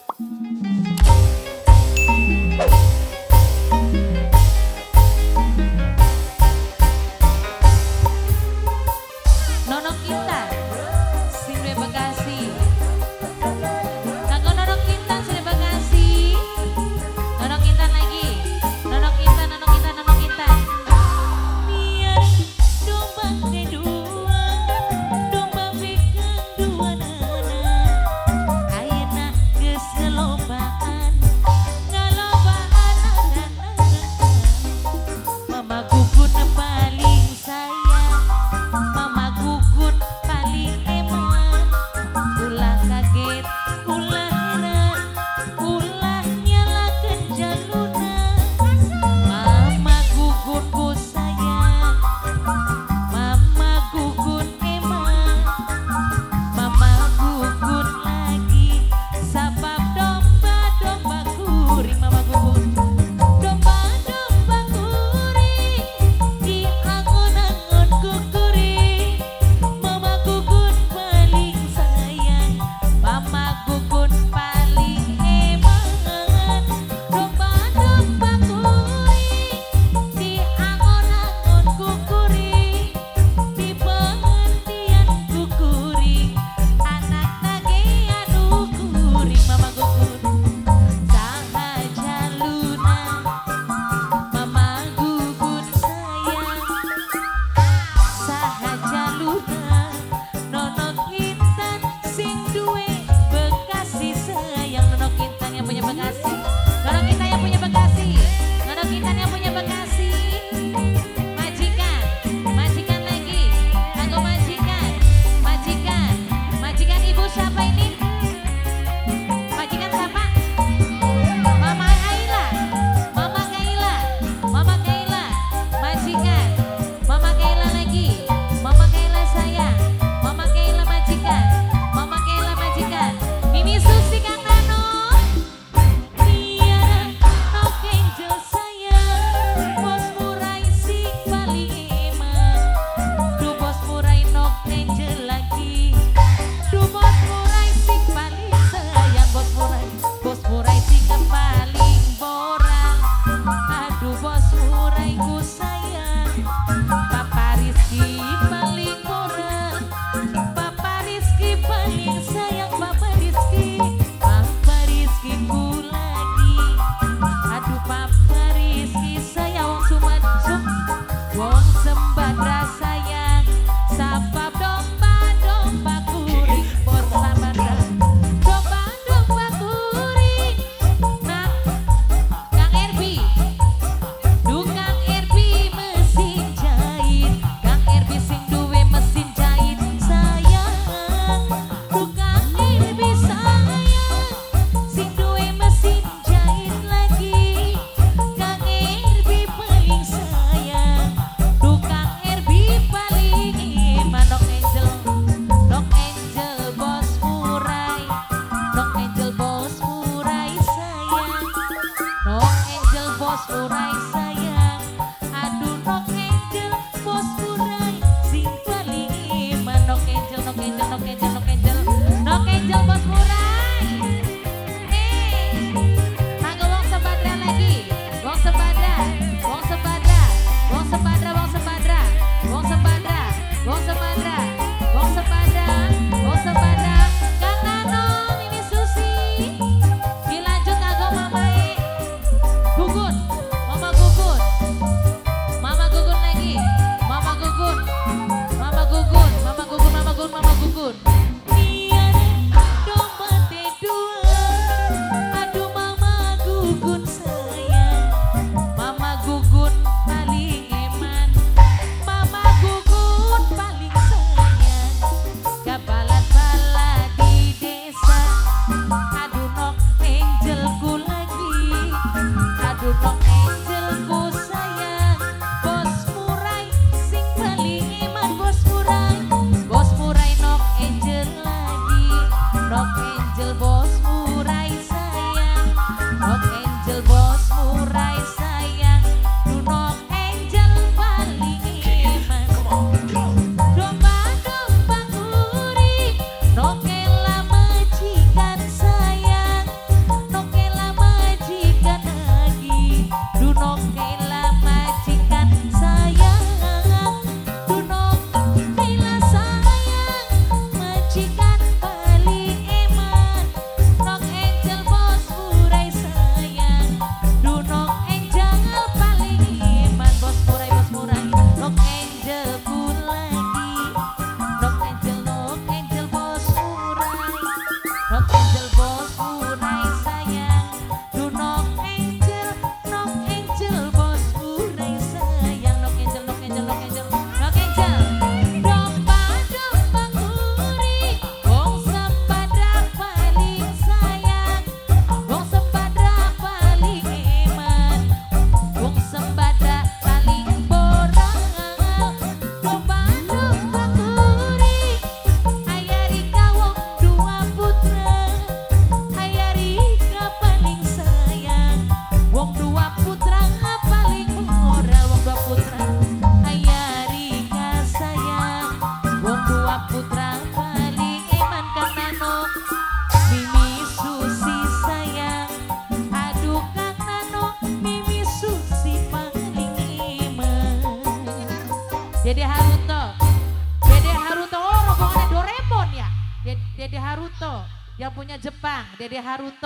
Nonok Intan, Sindre Bekasi. Kanggo Nonok Intan, Sindre Bekasi. Nonok Intan lagi. Nonok Intan, Nonok Intan, Nonok Intan. Biar domba kedua, domba bikang dua nana. Ayeuna geus ngelobaan, ngalobaan anak-anak. Mama Gugun paling sayang, Mama Gugun paling eman. Ulah kaget, ulah heran, ulah nyalakeun jaluna. Mama Gugun ku sayang, Mama Gugun eman, Mama Gugun lagi sabab domba-domba kuring. Mama Gugun domba-domba kuring diangon-angon ku kuring. Mama Gugun paling sayang, Mama Gugun paling eman. Domba-domba kuring diangon-angon ku kuring, dipengertian ku kuring, anakna ge anu kuring. Mama Gugun saha jaluna, Mama Gugun sayang, saha jaluna. Nonok Intan sing duwe Bekasi sayang. Nonok Intan yang punya Bekasi, Nonok Intan yang punya Bekasi, Nonok Intan yang punya Bekasi. Majikan, majikan lagi, kanggo majikan, majikan, majikan ibu siapa ini? Majikan siapa? Mama Kaila, Mama Kaila, Mama Kaila, majikan, Mama Kaila lagi, Mama Kaila sayang, Mama Kaila majikan, Mama Kaila majikan, Mimi Susi Kang Nano, Dede Haruto. Dede Haruto, oh rombongannya Doraemon ya. Dede Haruto yang punya Jepang, Dede Haruto.